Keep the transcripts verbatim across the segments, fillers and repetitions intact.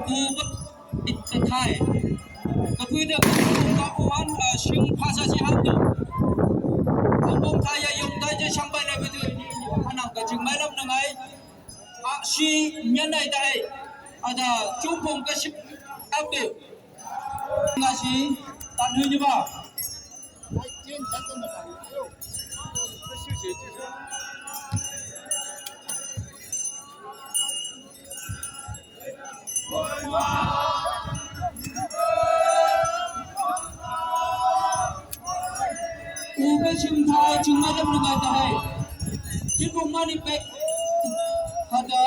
Ku ba it ka thai. Ka pui da ka u an, ah, shing phasa si hap do. Ang bong thai ya yong thai je shang bai na ka tu ni anang ka jing mai lam na ngai. Ah, shi nyan ai thai. Ada chung bong ka shing hap do. Nga shi tan hui ni ba. U ka shim thai, shim ma dam na ngai thai. Chin bung mani pek. Hada.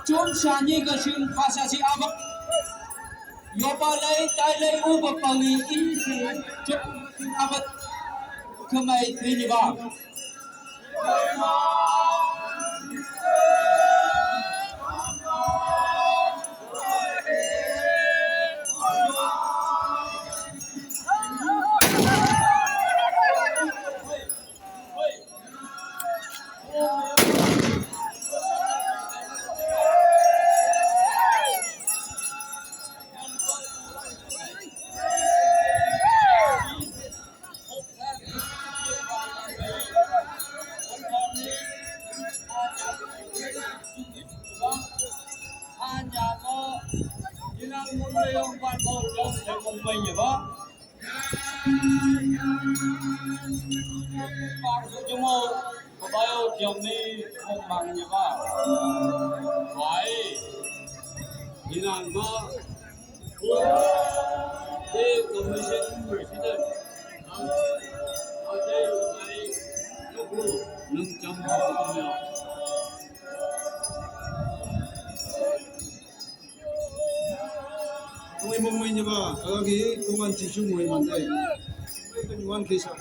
Chom shani ka shim phasa si aba. Yoba lei, tai lei, u ba pali, in si, chom shim aba. Kamai, ini ba. Tungui mong mai ni ba, kala ki tungan chi chu mong mai man dai. Ai, kan wan ke sa.